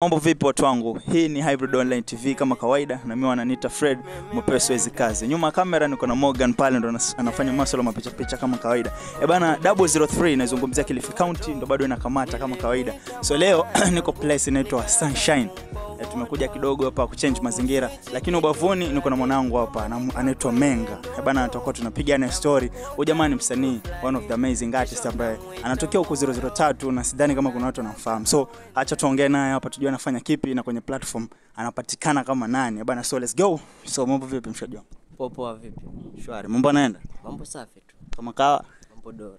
Mambo vipi watu wangu? Hii ni Hybrid Online TV kama kawaida, na mimi wananiita Fred mwepesi hizi kazi. Nyuma kamera niko na Morgan pale, ndo anafanya masuala mapicha picha kama kawaida. Eh bana, 003 inazungumzia Kilifi County, ndo bado inakamata kama kawaida. So leo niko place inaitwa Sunshine. Tumekuja kidogo hapa kuchange mazingira, lakini ubavuni niko na mwanangu hapa anaitwa Menga. Eh bana, tutakuwa tunapiga naye story. Huyu jamaa ni msanii, one of the amazing artists ambaye anatokea huko 003 na sidhani kama kuna watu wanamfahamu. So acha tuongee naye hapa tujue anafanya kipi na kwenye platform anapatikana kama nani. Eh bana, so let's go. So mambo vipi mshikaji wangu? Poa poa, vipi? Shwari. Mambo yanaenda? Mambo safi tu. Kama kawa? Mambo dora.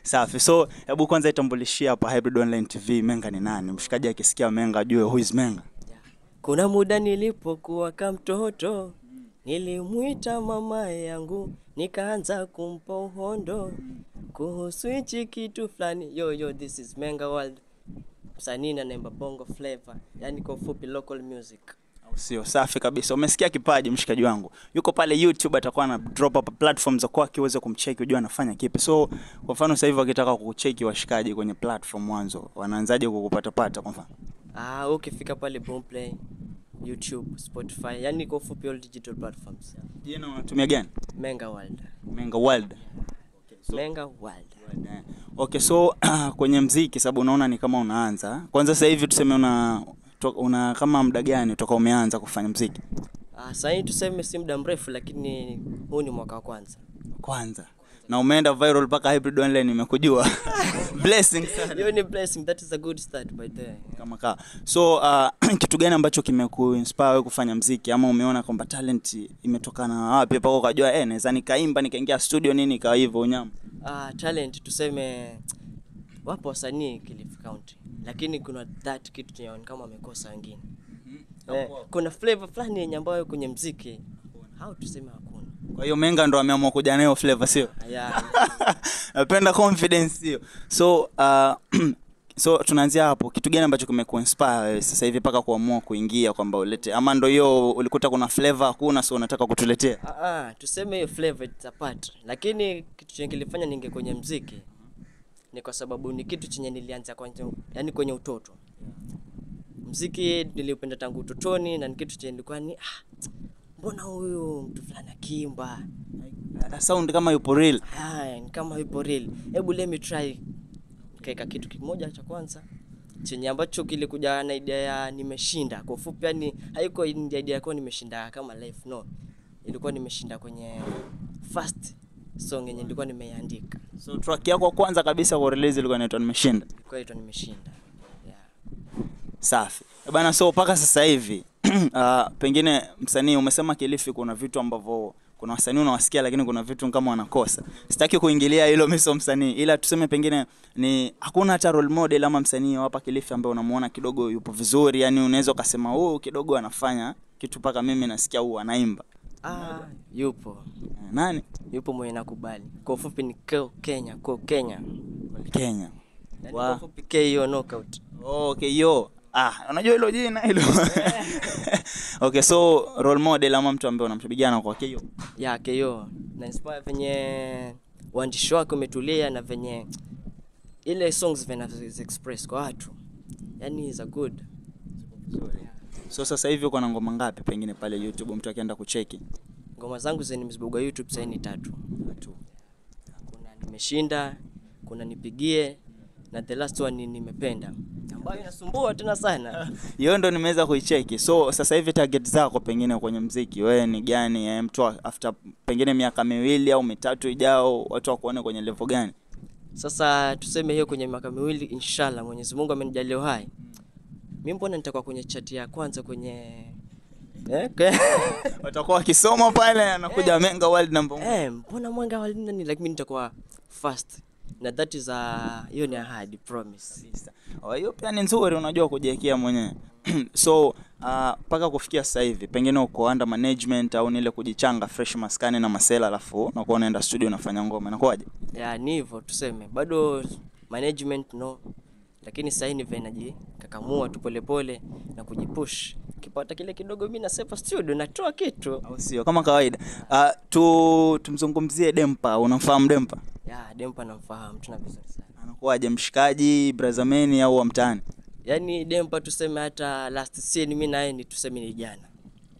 Safi. So hebu kwanza itambulishie hapa Hybrid Online TV, Menga ni nani? Mshikaji akisikia Menga ajue who is Menga. Yeah. Kuna muda nilipokuwa kama mtoto, nilimuita mama yangu, nikaanza kumpa uhondo kuhusu hichi kitu fulani. Yo yo, this is Menga World. Msanii na naimba bongo flavor, yani kwa ufupi local music. Sio, safi kabisa. Umesikia kipaji mshikaji wangu. Yuko pale YouTube, atakuwa na drop up platform za kwake uweze kumcheki ujue anafanya kipi. So kwa mfano sasa hivi wakitaka kukucheki washikaji kwenye platform mwanzo, wanaanzaje kukupata pata kwa mfano? Ukifika pale Boomplay, YouTube, Spotify, yani kwa ufupi all digital platforms. Jina unatumia gani? Menga World. Menga World. Okay, so, Menga World. Okay, so kwenye mziki sababu unaona ni kama unaanza. Kwanza sasa hivi tuseme una kama muda gani toka umeanza kufanya mziki? Sasa hivi tuseme si muda mrefu, lakini huu ni mwaka wa kwanza. Kwanza. Na umeenda viral mpaka Hybrid Online imekujua. Blessing sana. Hiyo ni blessing, that is a good start by the way. Kama ka. So kitu gani ambacho kimekuinspire wewe kufanya mziki, ama umeona kwamba talent imetokana wapi mpaka ukajua naweza nikaimba nikaingia studio nini ikawa hivyo unyama? Talent tuseme wapo wasanii Kilifi County, lakini kuna that kitu chenye kama wamekosa wengine. Kuna flavor fulani yenye ambayo kwenye mziki hao tuseme hakuna. Kwa hiyo Menga ndo ameamua kuja nayo flavor, sio? Yeah. Napenda confidence hiyo. So so tunaanzia hapo. Kitu gani ambacho kimekuinspire sasa hivi mpaka kuamua kuingia kwamba ulete, ama ndo hiyo ulikuta kuna flavor hakuna, so unataka kutuletea? Tuseme hiyo flavor it's a part. Lakini kitu chenye kilifanya ninge kwenye mziki ni kwa sababu ni kitu chenye nilianza kwanza, yani kwenye utoto. Mziki niliupenda tangu utotoni na ni kitu chenye nilikuwa ni mbona huyu mtu fulani akiimba ana sound kama yupo real. Ni kama yupo real. Hebu let me try. Nikaeka kitu kimoja cha kwanza chenye ambacho kilikuja na idea ya nimeshinda. Kwa ufupi yani haiko idea ya nimeshinda kama life, no. Ilikuwa nimeshinda kwenye first song yenye nilikuwa nimeiandika. So track yako kwanza kabisa kwa release ilikuwa inaitwa Nimeshinda. Ilikuwa inaitwa Nimeshinda. Yeah. Safi. Bana, so mpaka sasa hivi pengine msanii umesema Kilifi kuna vitu ambavyo kuna wasanii unawasikia lakini kuna vitu kama wanakosa. Sitaki kuingilia hilo, mimi sio msanii, ila tuseme pengine ni hakuna hata role model ama msanii hapa Kilifi ambaye unamuona kidogo yupo vizuri, yani unaweza ukasema huyu kidogo anafanya kitu mpaka mimi nasikia huyu anaimba. Yupo. Nani? Yupo mwenye nakubali. Kwa ufupi ni Kenya, kwa Kenya. Kenya. Yani kwa ufupi KO knockout. Oh, KO. Unajua hilo jina hilo. Okay, so role model ama mtu ambaye unamshabihiana kwa KO. Yeah, KO. Na inspire venye uandishi wake umetulia na venye ile songs venye express kwa watu. Yani is a good. So sasa hivi uko na ngoma ngapi pengine pale YouTube mtu akienda kucheki? Ngoma zangu zenye nimezibugwa YouTube sasa ni 3. Kuna Nimeshinda, kuna Nipigie na the last one ni Nimependa, ambayo inasumbua tena sana. Hiyo ndo nimeweza kuicheki. So sasa hivi target zako pengine kwenye mziki wewe ni gani? Mtu after pengine miaka 2 au 3 ijao watu wakuone kwenye level gani? Sasa tuseme hiyo kwenye miaka 2 inshallah Mwenyezi Mungu amenijalia uhai. Mimi mbona nitakuwa kwenye chat ya kwanza kwenye watakuwa wakisoma pale anakuja Menga World number 1. Mbona Menga World nani, like mimi nitakuwa first. Na that is hiyo ni ahadi, promise. Hiyo pia ni nzuri, unajua kujiwekea mwenyewe. So mpaka kufikia sasa hivi pengine uko under management au ni ile kujichanga fresh maskani na masela alafu unakuwa unaenda studio unafanya ngoma, inakuwaje? Yeah, ni hivyo tuseme. Bado management no. Lakini sasa hivi najikakamua tu polepole na kujipush. Kipata kile kidogo mimi na sepa studio natoa kitu. Au sio? Kama kawaida. Tumzungumzie Dempa. Unamfahamu Dempa? Yeah, Dempa namfahamu tuna vizuri sana. Anakuwaje, mshikaji, brother man au wa mtaani? Yaani Dempa tuseme hata last scene mimi na yeye ni tuseme ni jana.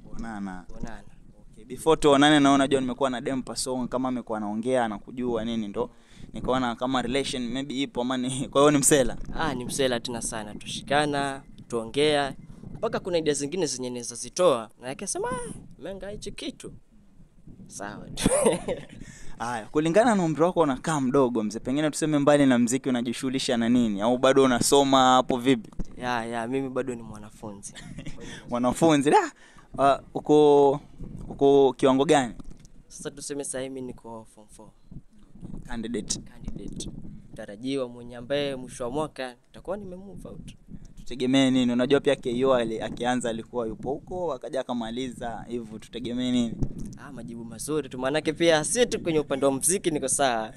Kuonana. Kuonana. Okay, before tuonane naona unajua nimekuwa na Dempa, so kama amekuwa anaongea anakujua nini ndo nikaona kama relation maybe ipo ama ni kwa hiyo ni msela. Ah, ni msela tena sana. Tushikana, tuongea mpaka kuna idea zingine zenye naweza zitoa na akasema Menga hichi kitu. Sawa. Haya, kulingana na umri wako unakaa mdogo mzee, pengine tuseme mbali na mziki unajishughulisha na nini au bado unasoma hapo vipi? Ya, mimi bado ni mwanafunzi. Mwanafunzi da? Uko kiwango gani? Sasa tuseme sasa mimi niko form 4. Candidate. Tarajiwa mwenye ambaye mwisho wa mwaka nitakuwa nime move out. Tutegemee nini? Unajua pia KO akianza alikuwa yupo huko akaja akamaliza hivyo, tutegemee nini? Majibu mazuri tu, maana yake pia si tu kwenye upande wa muziki niko sawa.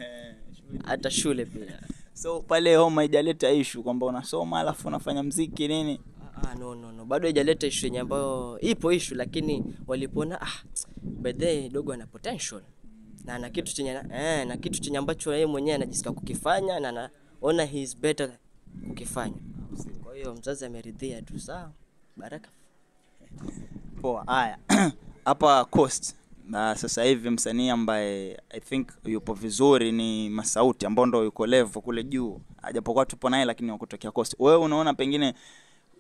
Hata shule pia. So pale home haijaleta issue kwamba unasoma alafu unafanya muziki nini? No. Bado haijaleta issue yenye ambayo ipo issue, lakini walipona by the way dogo ana potential. Na ana kitu chenye na kitu chenye ambacho yeye mwenyewe anajisikia kukifanya na anaona he is better kukifanya. Kwa hiyo mzazi ameridhia tu, sawa. Baraka. Poa. Haya. Hapa Coast na sasa hivi msanii ambaye I think yupo vizuri ni Masauti ambao ndo yuko level kule juu. Japokuwa tupo naye lakini wa kutokea Coast. Wewe unaona pengine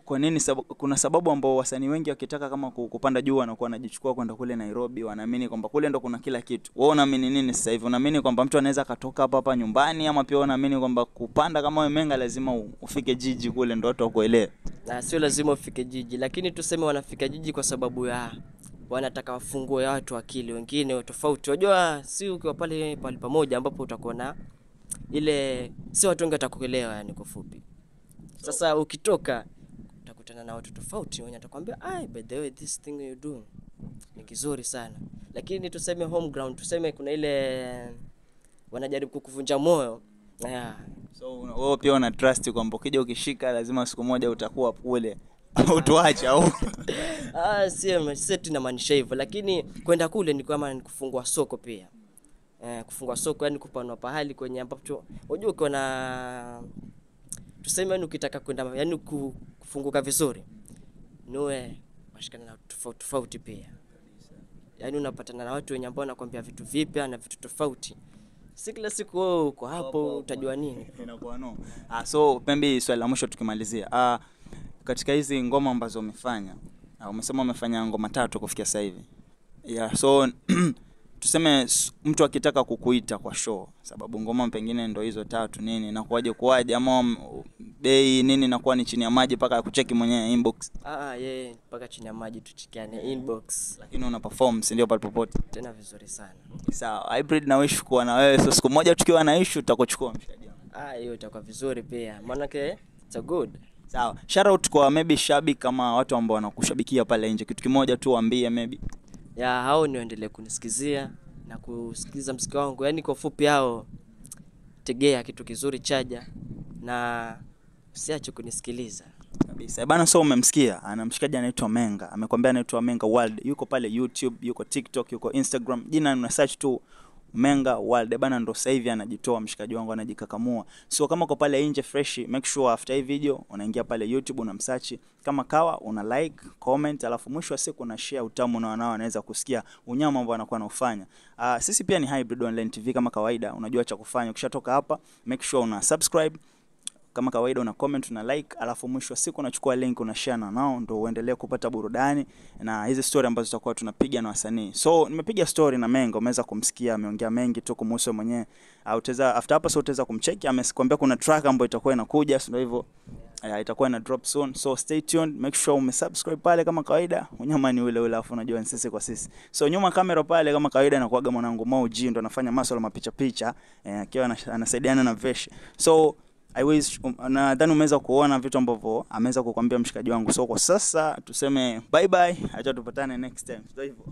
kwa nini kuna sababu ambao wasanii wengi wakitaka kama kupanda juu wanakuwa wanajichukua kwenda kule Nairobi, wanaamini kwamba kule ndo kuna kila kitu. Wewe unaamini nini sasa hivi? Unaamini kwamba mtu anaweza akatoka hapa hapa nyumbani ama pia unaamini kwamba kupanda kama wewe Menga lazima ufike jiji kule ndo watu wakuelewe? Na sio lazima ufike jiji, lakini tuseme wanafika jiji kwa sababu ya wanataka wafungue watu akili wengine tofauti. Unajua si ukiwa pale pale pamoja ambapo utakuwa na ile si watu wengi watakuelewa, yani kwa fupi. Sasa ukitoka utakutana na watu tofauti wenye watakwambia by the way this thing you doing ni kizuri sana. Lakini tuseme home ground, tuseme kuna ile wanajaribu kukuvunja moyo. Yeah. So wewe pia una trust kwamba ukija ukishika lazima siku moja utakuwa kule utuache au? Sio tunamaanisha hivyo, lakini kwenda kule ni kama ni kufungua soko pia. Kufungua soko yani kupanua pahali kwenye ambapo unajua uko na tuseme yani ukitaka kwenda yani kufunguka vizuri niwe washikana na tofauti tofauti pia. Yaani unapatana na watu wenye ambao wanakuambia vitu vipya na vitu tofauti. Si kila siku wewe uko hapo utajua nini. Inakuwa no. So maybe swali la mwisho tukimalizia. Katika hizi ngoma ambazo umefanya, umesema umefanya ngoma 3 kufikia sasa hivi. Yeah, so tuseme mtu akitaka kukuita kwa show, sababu ngoma pengine ndo hizo 3 nini na kuaje ama bei nini inakuwa ni chini ya maji mpaka kucheki mwenyewe inbox? Yeye mpaka chini ya maji tuchikiane inbox. Lakini una perform si ndio pale popote? Tena vizuri sana. Sawa, Hybrid na wish kuwa na wewe, so siku moja tukiwa na issue tutakuchukua mshikaji wangu. Hiyo itakuwa vizuri pia. Maana yake it's a good. Sawa. Shout out kwa maybe shabiki kama watu ambao wanakushabikia pale nje. Kitu kimoja tu waambie maybe. Ya hao niendelee kunisikizia na kusikiliza muziki wangu. Yaani kwa ufupi hao tegea kitu kizuri chaja na usiache kunisikiliza. Kabisa. Bana, so umemsikia, ana mshikaji anaitwa Menga. Amekwambia anaitwa Menga World. Yuko pale YouTube, yuko TikTok, yuko Instagram. Jina una search tu Menga World. Bana ndo sasa hivi anajitoa mshikaji wangu, anajikakamua. So kama uko pale nje fresh, make sure after hii video unaingia pale YouTube unamsearch kama kawa, una like, comment, alafu mwisho wa siku una share utamu na wanao wanaweza kusikia unyama ambao anakuwa anaufanya. Sisi pia ni Hybrid Online TV kama kawaida, unajua cha kufanya. Ukishatoka hapa, make sure una subscribe kama kawaida, una comment, una like, alafu mwisho wa siku unachukua link una share na nao ndio uendelee kupata burudani na hizi story ambazo tutakuwa tunapiga na wasanii. So nimepiga story na Menga, umeweza kumsikia ameongea mengi tu kumhusu mwenyewe. Utaweza after hapa so utaweza kumcheki, amekwambia kuna track ambayo itakuwa inakuja, ndio hivyo. Itakuwa ina drop soon. So stay tuned, make sure umesubscribe pale kama kawaida. Unyama ni ule ule, alafu unajua ni sisi kwa sisi. So nyuma kamera pale kama kawaida nakuaga mwanangu Mo G, ndo anafanya masuala mapicha picha, akiwa anasaidiana na Vesh. So I wish nadhani umeweza kuona vitu ambavyo ameweza kukwambia mshikaji wangu. So kwa sasa tuseme bye bye, acha tupatane next time. Ndio hivyo.